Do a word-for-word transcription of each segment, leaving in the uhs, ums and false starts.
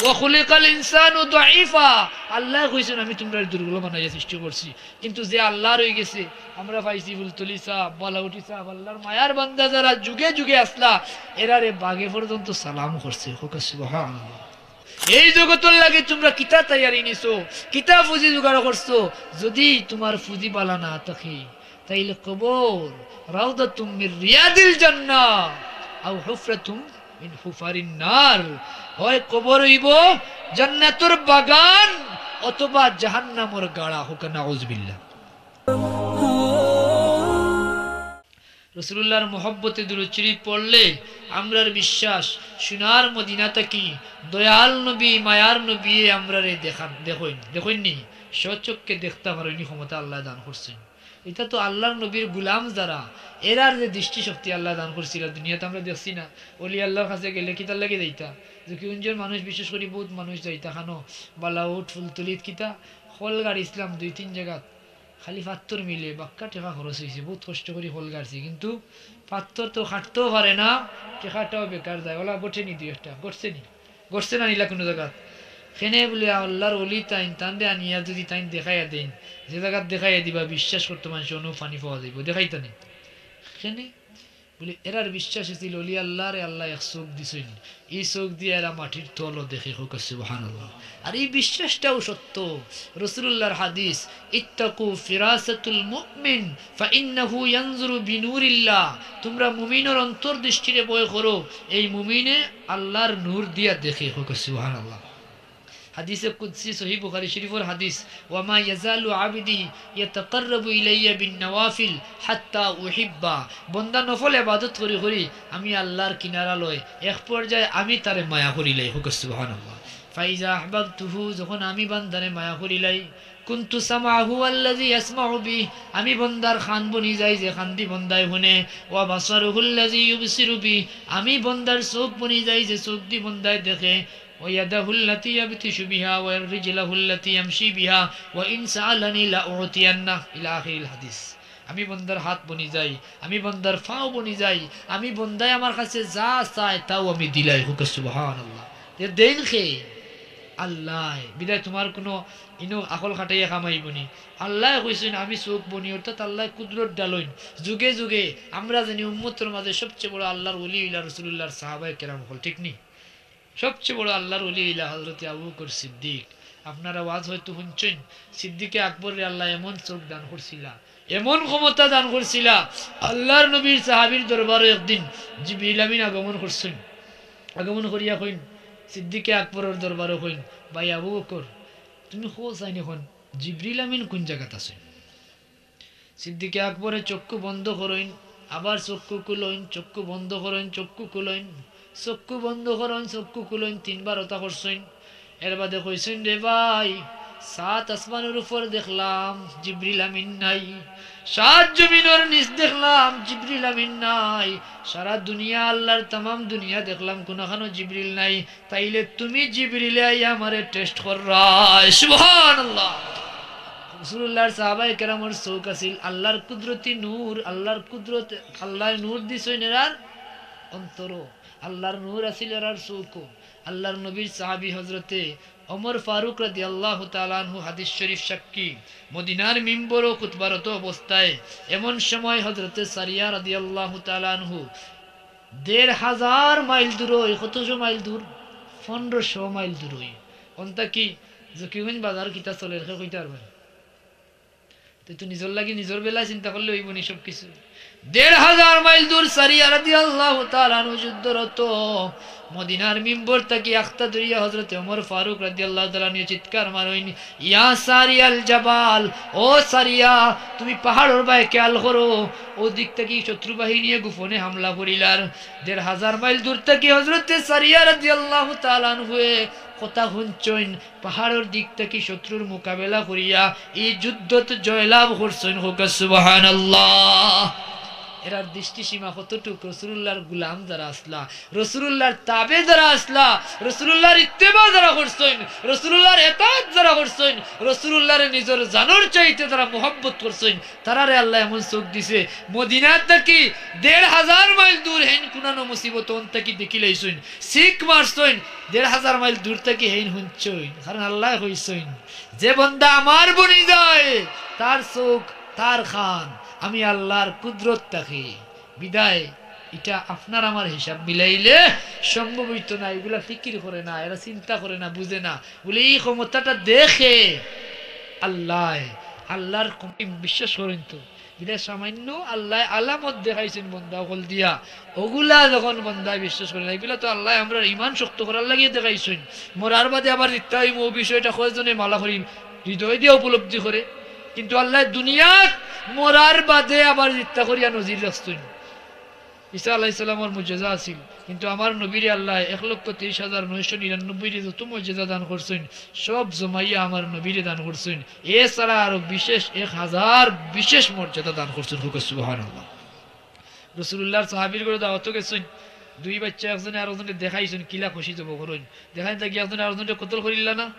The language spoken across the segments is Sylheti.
ওয়া খুলিকাল ইনসানু দাঈফা। আল্লায় কইছইন, "আমি তুমরারে দুর্বল বানাইয়া সৃষ্টি করছি।" কিন্তু যে আল্লাহর অইগেছে, আমরা পাইছি ফুলতলি সাব, বালাউটি সাব, আল্লাহর মায়ার বান্দা যারা যুগে যুগে আছলা, এরারে বাঘে পর্যন্ত সালাম করছে। কউক্কা সুবহানাল্লাহ। এই জগতর লাগি তুমরা কিতা তৈয়ারি নিছো, কিতা পুঁজি জোগাড় করছো, যুদি তুমার পুঁজি বালা না থাকে, তাইলে কবর রাউদাতুম মিন রিয়াদিল জান্নাহ আও হুফরাতুম মিন হুফারিন নার, হয় কবর অইবো জান্নাতর বাগান অথবা জাহান্নামর গাড়া। কউক্কা নাউজুবিল্লাহ। রাসূলুল্লাহর মহব্বতে দুরূদ শরীফ পড়লে আমরার বিশ্বাস, সোনার মদিনা থাকি দয়াল নবী, মায়ার নবীয়ে আমরারে দেখান, দেখইন, দেখইন নি, স্বচক্ষে দেখতা পারইন ই ক্ষমতা আল্লায় দান করছইন। ইতা তো আল্লাহর নবীর গুলাম যারা, এরার যে দৃষ্টিশক্তি আল্লায় দান করছিলা, দুনিয়াত আমরা দেখছি না। অলি আল্লাহর কাছে গেলে কিতার লাগি যাইতা? ঝুঁকিগঞ্জর মানুষ, বিশেষ করি বউত মানুষ যাইতা, খানো বালাউট, ফুলতলিত কিতা, খোল গাড়ছিলাম দুই তিন জাগাত, খালি পাত্থর মিলে বাক্কা টেকা খরচ অইছে, বউত কষ্ট করি খোল গাড়ছি, কিন্তু পাত্থর তো কাটতেও পারে না, টেকাটাও বেকার যায়। অলা ঘটে নি দুই একটা, ঘটছে নি? ঘটছে না নি লা কুনু জাগাত? কেনে বুলে আল্লাহর অলি তাইন, তানরে আনিয়া যুদি তাইন দেখাইয়া দেইন, যে জাগাত দেখাইয়া দিবা, বিশ্বাস করতো মানষে, অনো পানি পাওয়া যাইবো, দেখাইতা নি? কেনে বুলে এরার বিশ্বাস আছিল অলি আল্লাহরে আল্লায় এক চউখ দিছইন, ই চউখ দিয়া এরা মাটির তলও দেখে। কউক্কা সুবহানাল্লাহ। আর ই বিশ্বাসটাও সত্য। রাসূলুল্লাহর হাদিস, "ইত্তাকু ফিরাসাতুল মুমিন ফাইন্নাহু ইয়ানজুরু বিনুরিল্লাহ।" তুমরা মুমিনর অন্তর্দৃষ্টিরে ভয় করো, এই মুমিনে আল্লাহর নূর দিয়া দেখে। কউক্কা সুবহানাল্লাহ। হাদিসে কুদসি, সহিহ বুখারী শরীফর হাদিস, "ওয়া মা ইয়াজালু আবদি ইয়াতাকাররাবু ইলাইয়া বিন নাওয়াফিল হাত্তা উহিব্বা।" বন্দা নফল ইবাদত করি করি আমি আল্লাহর কিনারা লয়, এক পর্যায়ে আমি তারে মায়া করিলাই। কউক্কা সুবহানাল্লাহ। ফাইজা আহবাবতুহু, যখন আমি বান্দারে মায়া করিলাই, কুনতু সামাআহু আল্লাযী ইয়াসমাউ বিহ, আমি বন্দার কান বনি যাই যে কানদি বন্দায় হুনে, ওয়া বাসারুহু আল্লাযী ইউবসিরু বিহ, আমি বন্দার চউখ বনি যাই যে চউখদি বন্দায় দেখে, ওয়া ইয়াদাহু আল্লাতী ইয়াবতিশু বিহা, ওয়া রিজলাহু আল্লাতী ইয়ামশী বিহা, ওয়া ইন সাআলানী লা উতিয়ান্নাহ, ইলা আখিরিল হাদিস। আমি বন্দার হাত বনি যাই, আমি বন্দার পাও বনি যাই, আমি বন্দায় আমার কাছে যা চায় তাও আমি দিলাই। কউক্কা সুবহানাল্লাহ। তে দেইন কে? আল্লায়। বিদায় তুমার কুনু ইনো আকল খাটাইয়া কামাইবো নি। আল্লায় কইছইন, "আমি চউখ বনি", অর্থাৎ আল্লায় কুদরত ঢালইন। যুগে যুগে আমরা জানি উম্মতর মাঝে সবচেয়ে বড় আল্লাহর ওলি অইলা রাসূলুল্লাহর সাহাবায়ে কেরাম অকল, ঠিক নি? সবচেয়ে বড় আল্লাহর ওলি অইলা হযরতে আবু বকর সিদ্দিক। আপনারা ওয়াজ হয়তো হুনছইন, সিদ্দিকে আকবররে আল্লায় এমন চউখ দান করছিলা, এমন ক্ষমতা দান করছিলা। আল্লাহর নবীর সাহাবীর দরবারো একদিন জিবরিল আমিন আগমন করছইন। আগমন করিয়া কইন, সিদ্দিকে আকবরর দরবারো কইন, "ভাই আবু বকর, তুমি কও চাইন অখন জিবরিল আমিন কুন জাগাত আছইন?" সিদ্দিকে আকবরে চক্ষু বন্ধ করইন, আবার চক্ষু খুলইন, চক্ষু বন্ধ করইন, চক্ষু খুলইন, চক্ষু বন্ধ করইন, চক্ষু খুলইন, তিনবার অতা করছইন। এর বাদে কইছইন, "রে ভাই, সাত আসমানর উপর দেখলাম জিবরিল আমিন নাই, সাত জমিনর নিচ দেখলাম জিবরিল আমিন নাই, সারা দুনিয়া, আল্লাহর তামাম দুনিয়া দেখলাম, কুনুখানো জিবরিল নাই।" তাইলে তুমি জিবরিলে আইয়া আমারে test কররায়। সুবহানাল্লাহ। রাসূলুল্লাহর সাহাবায়ে কেরামর চউখ আছিল আল্লাহর কুদরতি নূর, আল্লাহর কুদরত, আল্লায় নূর দিছইন এরার অন্তরো, আল্লাহর নূর আছিল এরার চউখো। আল্লাহর নবীর সাহাবী হযরতে ওমর ফারুক রাদিয়াল্লাহু তাআলা আনহু হাদিস শরীফ সাক্ষী, মদিনার মিম্বরো খুতবারত অবস্থায় এমন সময় হযরতে সারিয়া রাদিয়াল্লাহু তাআলা আনহু দেড় হাজার মাইল দূর অই, কতশো মাইল দূর? পনেরোশো মাইল দূর অই। অন্তা কি জকিগঞ্জ বাজার কিতা চলের, কে কইতা পারবা? তে তো নিজর লাগি নিজর বেলায় চিন্তা করলে অইবো নি সব কিছু। দেড় হাজার মাইল দূর সারিয়া রাদিয়াল্লাহু তাআলা আনহু যুদ্ধরত। মদিনার মিম্বর থাকি আখতা ধরিয়া হযরতে ওমর ফারুক রাদিয়াল্লাহু তাআলা আনহু চিৎকার মারইন, "ইয়া সারিয়াল জাবাল, ও সারিয়া, তুমি পাহাড়র বায় খেয়াল করো, অউ দিক থাকি শত্রু বাহিনীয়ে গোপনে হামলা করিলার।" দেড় হাজার মাইল দূর থাকি হযরতে সারিয়া রাদিয়াল্লাহু তাআলা আনহুয়ে কথা হুনছইন, পাহাড়র দিক থাকি শত্রুর মোকাবেলা করিয়া ই যুদ্ধত জয়লাভ করছইন। কউক্কা সুবহানাল্লাহ। এরার দৃষ্টিসীমা কতটুক? রসুলুল্লাহর গুলাম যারা আছলা, রসুলুল্লাহর তাবে যারা আছলা, রসুলুল্লাহর ইত্তেবা যারা করছইন, রসুলুল্লাহর এতাআত যারা করছইন, রসুলুল্লাহরে নিজর জানর চাইতে যারা মহব্বত করছইন, তারারে আল্লায় এমন চউখ দিছে, মদিনা থাকি দেড় হাজার মাইল দূর হেইন কুনানো মুসিবত অন থাকি দেখিলাইছইন, শিক মারছইন, দেড় হাজার মাইল দূর থাকি হেইন হুনছইন। কারণ আল্লায় কইছইন, "যে বন্দা আমার বনি যায়, তার চউখ, তার কান, আমি আল্লাহর কুদরত থাকি।" বিদায় ইটা আপনার আমার হিসাব মিলাইলে সম্ভব অইতো না। ইগুলা ফিকির করে না, এরা চিন্তা করে না, বুঝে না। বলে, ই ক্ষমতাটা দেখে আল্লায়, আল্লাহর কম বিশ্বাস করইন তো। বিদায় সামান্য আল্লায় আলামত দেখাইছইন বন্দা অকল দিয়া, অগুলা যখন বন্দায় বিশ্বাস করে না, ইগুলা তো আল্লায় আমরার ইমান শক্ত করার লাগিয়ে দেখাইছইন। মরার বাদে আবার জিত্তা অইমু, অউ বিষয়টা কয়জনে মালা করি হৃদয় দিয়া উপলব্ধি করে। কিন্তু আল্লায় দুনিয়াত মরার বাদে আবার জিত্তা করিয়া নজির রাখছইন। ঈসা আলাইহিস সালামর মুজেজা আছিল, কিন্তু আমার নবীরে আল্লায় এক লক্ষ তেইশ হাজার নয়শো নিরানব্বইরে যত মুজেজা দান করছইন, সব জমাইয়া আমার নবীরে দান করছইন। এছাড়া আরো বিশেষ এক হাজার বিশেষ মর্যাদা দান করছইন। কউক্কা সুবহানাল্লাহ। রসুলুল্লাহর সাহাবীর ঘরো দাওয়াতো গেছইন, দুই বাইচ্চা একজনে আরোকজনরে দেখাইছইন, কিলা খুশি জব করইন। দেখাইন থাকি একজনে আরোকজনরে কতল করিলা না,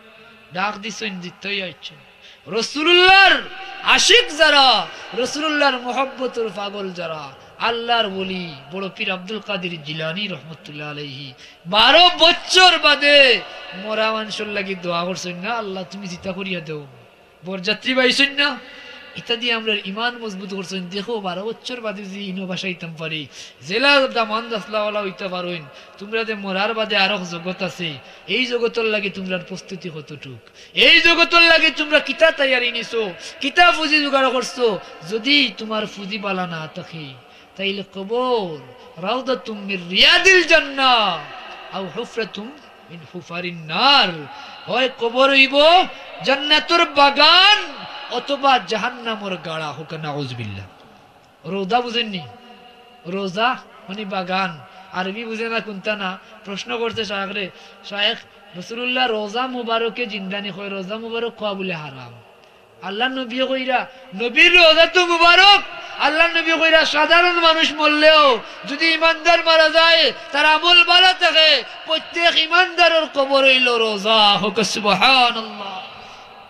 ডাক দিছইন, জিত্তা অইয়া আইছইন। রসুলুল্লাহর আশিক যারা, রসুলুল্লাহর মহব্বতর পাগল যারা, আল্লাহর ওলি বড় পীর আব্দুল কাদির জিলানী রহমতুল্লাহ আলাইহি বারো বছর বাদে মরা মানষর লাগি দোয়া করছইন না, "আল্লাহ, তুমি জিতা করিয়া দেও।" বরযাত্রী পাইছইন না, ইতা দিয়া আমরার ইমান মজবুত করছইন। দেখো, বারো বছর বাদে যদি ইনো ভাসাইতাম পারি, যেলা দামান দাসলাওয়ালা অইতা পারইন, তুমরা যে মরার বাদে আরক জগত আছে, এই জগতর লাগি তুমরার প্রস্তুতি কতটুক? এই জগতর লাগি তুমরা কিতা তৈয়ারি নিছো, কিতা পুঁজি জোগাড় করছো? যদি তুমার পুঁজি বালা না থাকে, তাইলে কবর রাউদাতুম মির রিয়াদিল জান্নাহ আও হুফরাতুম মিন হুফারিন নার, হয় কবর অইবো জান্নাতর বাগান অথবা জাহান্নামর গাড়া। কউক্কা নাউজুবিল্লাহ। রোজা বুঝইন নি? রোজা মানে বাগান, আরবি বুঝে না কুন্তা না। প্রশ্ন করছে শায়েখরে, "শায়েখ, রসুলুল্লাহ রোজা মুবারকে জিন্দানি কয়, রোজা মুবারক খাওয়া বুলে হারাম।" আল্লাহর নবীয়ে কইরা, নবীর রোজা তো মুবারক, আল্লাহর নবীয়ে কইরা সাধারণ মানুষ মরলেও যদি ইমানদার মারা যায়, তার আমল বালা থাকে, প্রত্যেক ইমানদারর কবর অইলো রোজা। কউক্কা সুবহানাল্লাহ।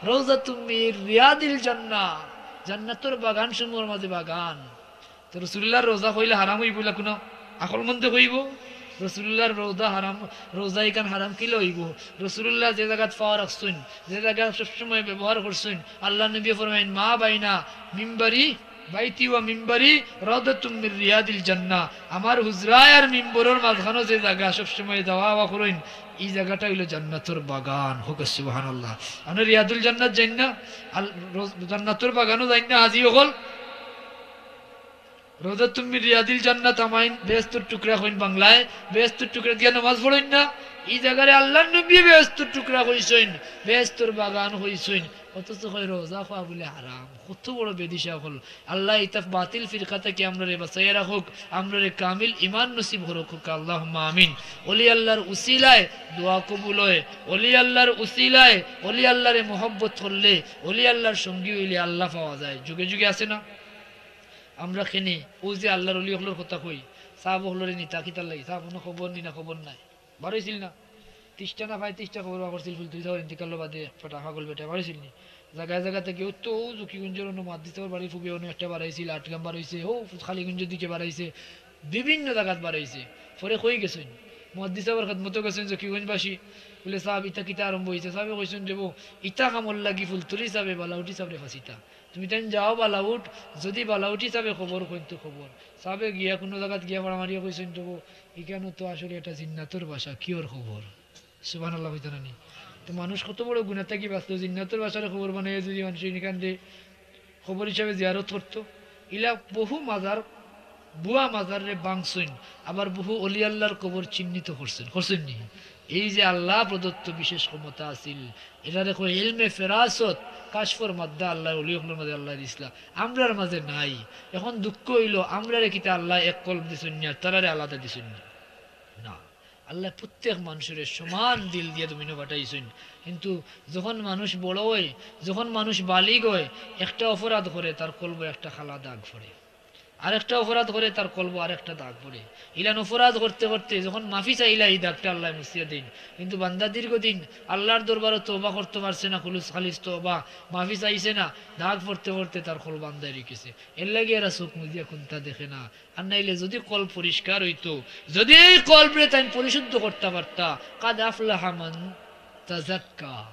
রাউদাতুম মির রিয়াদিল জান্নাহ, জান্নাতর বাগান সমূহর মাঝে বাগান। তো রসুলুল্লাহর রোজা কইলে হারাম অইবো, ইলা কুনু আকলমন্দে কইবো? রসুলুল্লাহর রোজা হারাম, রোজা ইখান হারাম কিলা অইবো? রসুলুল্লাহ যে জাগাত পাও রাখছইন, যে জাগা সবসময় ব্যবহার করছইন, আল্লাহর নবীয়ে ফরমাইন, "মা বাইনা মিম্বারি বাইতি ওয়া মিম্বারি রাউদাতুম মির রিয়াদিল জান্নাহ।" আমার হুজরায় আর মিম্বরর মাঝখানো যে জাগা সবসময় যাওয়া আওয়া করইন, ই জাগাটা অইলো জান্নাতর বাগান। কউক্কা সুবহানাল্লাহ। আমরা রিয়াদুল জান্নাত যাইন না, আল-, রোজ-, জান্নাতর বাগানো যাইন না, হাজি অকল। রাউদাতুম মির রিয়াদিল জান্নাত আমাইন, বেহেস্তর টুকরা কইন বাংলায়, বেহেস্তর টুকরা দিয়া নামাজ পড়ইন না, ই জাগারে আল্লাহর নবীয়ে বেহেস্তর টুকরা কইছইন, বেহেস্তর বাগান কইছইন, অথচ কয় রোজা খাওয়া বুলে হারাম। কত বড় বেদিশা অকল। আল্লাহ ইতা বাতিল ফিরকা থাকি আমরারে বাঁচাইয়া রাখউক, আমরারে কামিল ইমান নসিব করউক, কউক্কা আল্লাহুম্মা আমিন। অলি আল্লাহর উসিলায় দোয়া কবুল অয়, অলি আল্লাহর উসিলায়, অলি আল্লাহরে মহব্বত করলে, অলি আল্লাহর সঙ্গী অইলে আল্লাহ পাওয়া যায়। যুগে যুগে আছে না? আমরা কেনে অউ যে আল্লাহর অলি অকলর কথা কই, সাব অকলরে নিতা কিতার লাগি, সাব অনো খবর নি না, খবর নাই। বারইছিল না? তিশটা না পঁয়ত্রিশটা খবর বার করছিল, ফুলতলি সাবর ইন্তিকালর বাদে এক বেটা, পাগল বেটা, বারইছিল নি? জাগায় জাগায় থাকি, অউ তো অউ জকিগঞ্জর অনো মুহাদ্দিস সাবর বাড়ির ফুবে অনো একটা বারইছিল, আটগাম বারইছে, অউ কালীগঞ্জর দিকে বারইছে, বিভিন্ন জাগাত বারইছে। পরে কই গেছইন? মুহাদ্দিস সাবর খেদমতো গেছইন জকিগঞ্জবাসী। বুলে, "সাব, ইতা কিতা আরম্ভ অইছে?" সাবে কইছইন, "দেবো, ইতা কামর লাগি ফুলতলি সাবে বালাউটি সাবরে ফাঁসিতা।" তুমি তাইন যাও বালাউট, যদি বালাউটি সাবে খবর কইন তো খবর। সাবে গিয়া কুনু জাগাত গিয়া ফাড়া মারিয়া কইছইন, "তবু ইখানো তো আসলে একটা জিন্নাতর বাসা, কিওর খবর?" সুবহানাল্লাহ কইতা না নি? তো মানুষ কত বড় গুনা থাকি বাঁচলো, জিন্নাতর বাসারে খবর বানাইয়া যদি মানুষ ইখান দে খবর হিসাবে জিয়ারত করতো। ইলা বহু মাজার, ভুয়া মাজাররে ভাঙছইন, আবার বহু অলি আল্লাহর কবর চিহ্নিত করছইন, করছইন নি? এই যে আল্লাহ প্রদত্ত বিশেষ ক্ষমতা আছিল, এটারে কয় ইলমে ফেরাসত, কাশফর মাধ্যম আল্লাহ অলি অকলর মাঝে আল্লাহ দিছলা, আমরার মাঝে নাই। এখন দুঃখ অইলো, আমরারে কিতা আল্লাহ এক কলব দিছইন নি, আর তারারে আলাদা দিছইন নি? না, আল্লাহ প্রত্যেক মানুষরে সমান দিল দিয়া জমিনো পাঠাইছইন। কিন্তু যখন মানুষ বড় অয়, যখন মানুষ বালিগ অয়, একটা অপরাধ করে, তার কলবো একটা কালা দাগ পড়ে। আরেকটা অপরাধ করে, তার কলবো আরেকটা দাগ পড়ে। ইলান অপরাধ করতে করতে যখন মাফি চাইলা, এই দাগটা আল্লায় মুছিয়া দেইন। কিন্তু বান্দা দীর্ঘদিন আল্লার দরবারো তওবা করতো পারছে না, খুলুস খালিস তওবা, মাফি চাইছে না, দাগ পড়তে পড়তে তার কলব আন্দাই রইগেছে। এরলাগি এরা চউখ মুজিয়া কুন্তা দেখে না। আর নাইলে যুদি কলব পরিষ্কার অইতো, যুদি এই কলবরে তাইন পরিশুদ্ধ করতা পারতা, কাদ আফলাহা মান তাজাক্কা,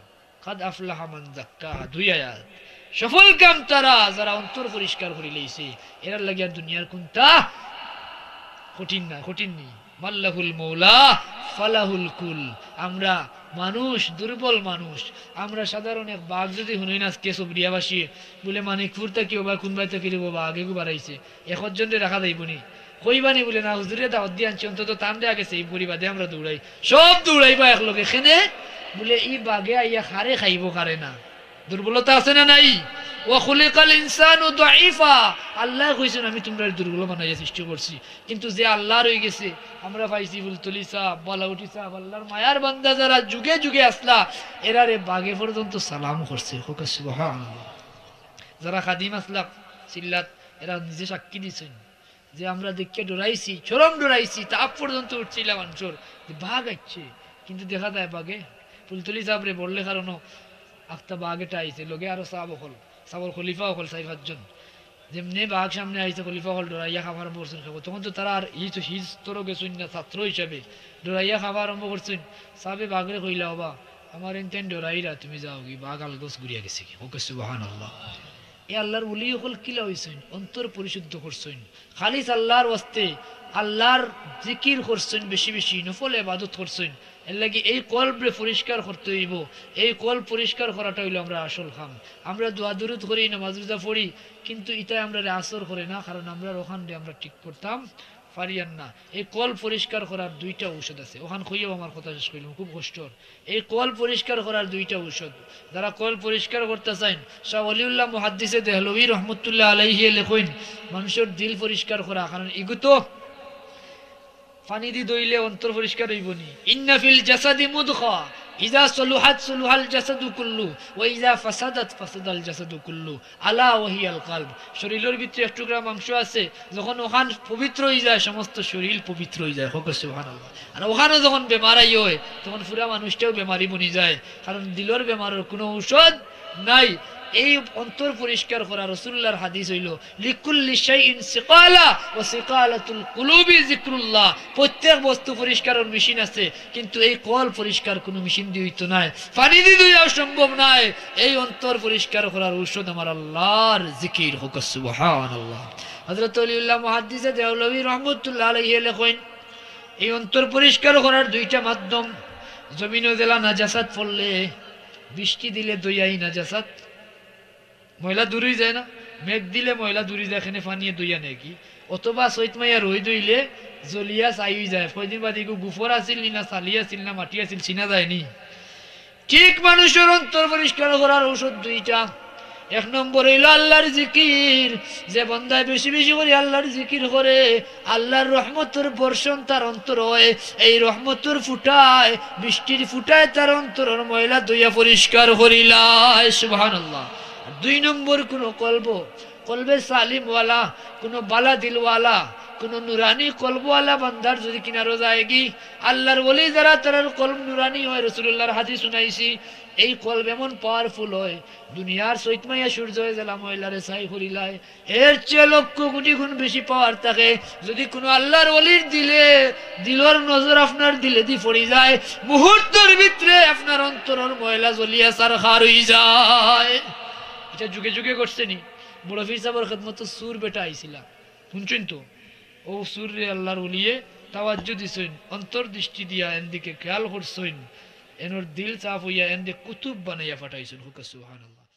কাদ আফলাহা মান জাক্কাহা, দুই আয়াত। সফল কাম তারা, যারা অন্তর পরিষ্কার করিলাইছে, এরার লাগি আর দুনিয়ার কুন্তা কঠিন না, কঠিন নি। মাল্লাহুল মৌলা ফালাহুল কুল। আমরা মানুষ, দুর্বল মানুষ। আমরা সাধারণ এক বাঘ যুদি হুনইন আজকে সুবরিয়াবাসী, বুলে মানিকপুর থাকি ওবা কুনবায় থাকি রে বাবা আগে গু বাড়াইছে, একজনরে রাখা যাইবো নি? কইবা নি বুলে, না হুজুরে দাওয়াত দি আনছি, অন্তত তানরে আগে সেই পরিবাদে আমরা দৌড়াই। সব দৌড়াইবা একলগে। কেনে? বুলে ই বাঘে আইয়া কারে খাইবো কারে না। দুর্বলতা আছে না নাই? ওয়া খুলিকাল ইনসানু দাঈফা। আল্লায় কইছইন, "আমি তুমরারে দুর্বল বানাইয়া সৃষ্টি করছি।" কিন্তু যে আল্লার অইগেছে, আমরা পাইছি ফুলতলি সাব, বালাউটি সাব, আল্লার মায়ার বান্দা যারা যুগে যুগে আছলা, এরারে বাঘে পর্যন্ত সালাম করছে। কউক্কা সুবহানাল্লাহ। যারা খাদিম আছলা চিল্লাত, এরা নিজে সাক্ষী দিছইন যে আমরা দেখিয়া ডরাইছি, চরম ডরাইছি, তাপ পর্যন্ত উঠছিলা মানষর যে বাঘ আইছে। কিন্তু দেখা যায় বাঘে ফুলতলি সাবরে বললে কারণ আখতা বাঘ এটা আইছে, লগে আরো সাব অকল, সাবর খলিফা অকল, চাইর পাঁচজন। যেমনে বাঘ সামনে আইছে, খলিফা অকল ডরাইয়া কাপা আরম্ভ করছইন। তখন তো তারা আর ই তো হিজ স্তরো গেছইন না, ছাত্র হিসাবে ডরাইয়া কাপা আরম্ভ করছইন। সাবে বাঘরে কইলা, "ওবা, আমার এনতেন ডরাইরা, তুমি যাওগি, বাঘ আলগোছ ঘুরিয়া গেছেগি।" কউক্কা সুবহানাল্লাহ। এ আল্লার ওলি অকল কিলা অইছইন, অন্তর পরিশুদ্ধ করছইন, খালিস আল্লার ওয়াস্তে, আল্লার জিকির করছইন বেশি বেশি, নফল ইবাদত করছইন। এরলাগি এই কলবরে পরিষ্কার করতে অইবো। এই কলব পরিষ্কার করাটা অইলো আমরার আসল কাম। আমরা দোয়া দুরুদ করি, নামাজ রোজা পড়ি, কিন্তু ইতায় আমরারে আসর করে না, কারণ আমরার অখানরে আমরা ঠিক করতাম পারিয়ার না। এই কলব পরিষ্কার করার দুইটা ঔষধ আছে, অখান কইয়াউ আমার কথা শেষ করিলাম, খুব কষ্টর। এই কলব পরিষ্কার করার দুইটা ঔষধ। যারা কলব পরিষ্কার করতা চাইন, শাহ ওলিউল্লাহ মুহাদ্দিসে দেহলভী রহমতুল্লাহ আলাইহি লেখইন, মানষর দিল পরিষ্কার করা, কারণ ইগু তো পানি দি ধইলে অন্তর পরিষ্কার অইবো নি? ইন্না ফিল জাসাদি মুদগা, ইজা সলুহাত সলুহাল জাসাদু কুল্লু, ওয়া ইজা ফাসাদাত ফাসাদাল জাসাদু কুল্লু, আলা ওয়া হিয়াল কালব। শরীলর ভিতরে এক টুকরা মাংস আছে, যখন অখান পবিত্র অইযায়, সমস্ত শরীল পবিত্র অইযায়। কউক্কা সুবহানাল্লাহ। আর অখানো যখন বেমার আই অয়, তখন পুরা মানুষটাউ বেমারি বনি যায়, কারণ দিলর বেমারর কুনু ঔষধ নাই। এই অন্তর পরিষ্কার করা, রাসুলুল্লাহর হাদিস অইলো, "লিকুল্লি শাইইন সিকালা ওয়া সিকালাতুল কুলুবি যিকরুল্লাহ।" প্রত্যেক বস্তু পরিষ্কারর মেশিন আছে, কিন্তু এই কলব পরিষ্কার কুনু মেশিন দি অইতো নায়, পানি দি ধইয়াও সম্ভব নায়। এই অন্তর পরিষ্কার করার ঔষধ আমার আল্লাহর জিকির। কউক্কা সুবহানাল্লাহ। হযরত ওলিউল্লাহ মুহাদ্দিসে দেহলভী রহমতুল্লাহ আলাইহি লেখইন, এই অন্তর পরিষ্কার করার দুইটা মাধ্যম। জমিনো যেলা নাজাসাত পড়লে, বৃষ্টি দিলে ধইয়া ই নাজাসাত ময়লা দূর অইযায় না? মেঘ দিলে ময়লা দূর অইযায়, কেনে পানিয়ে ধইয়া নেয় কি? অথবা চৈত মাইয়া রইদ অইলে জ্বলিয়া ছাই অইযায়, কয়দিন বাদে ইগু গুফর আছিল নি না ছালি আছিল না মাটি আছিল চিনা যায় নি। ঠিক মানুষর অন্তর পরিষ্কার করার ঔষধ দুইটা। এক নম্বর অইলো আল্লাহর জিকির। যে বন্দায় বেশি বেশি করি আল্লাহর জিকির করে, আল্লাহর রহমতর বর্ষণ তার অন্তর অয়। এই রহমতর ফুটায়, বৃষ্টির ফুটায় তার অন্তরর ময়লা ধইয়া পরিষ্কার করিলায়। সুবহানাল্লাহ। আর দুই নম্বর, কুনু কলব, কলবে সালিমওয়ালা, কুনু বালা দিলওয়ালা, কুনু নুরানি কলবওয়ালা বান্দার যুদি কিনারো যায়গি, আল্লাহর ওলি যারা, তারার কলব নুরানি অয়। রাসুলুল্লাহর হাদিস হুনাইছি, এই কলব এমন powerful অয়, দুনিয়ার চৈত মাইয়া সূর্যয় যেলা ময়লারে ছাই করিলায়, এর চেয়ে লক্ষ কোটি গুণ বেশি power থাকে। যুদি কুনু আল্লাহর ওলির দিলে, দিলর নজর আপনার দিলেদি পড়ি যায়, মুহূর্তর ভিতরে আপনার অন্তরর ময়লা জ্বলিয়া ছারখার অইযায়। ইটা যুগে যুগে ঘটছে নি? বড় পীর সাবর খেদমতো চুর বেটা আইছিলা, হুনছইন তো? অউ চুররে আল্লাহর ওলিয়ে তাওয়াজ্জু দিছইন, অন্তর দৃষ্টি দিয়া এনদিকে খেয়াল করছইন, এনর দিল সাফ অইয়া এনরে কুতুব বানাইয়া পাঠাইছইন। কউক্কা সুবহানাল্লাহ।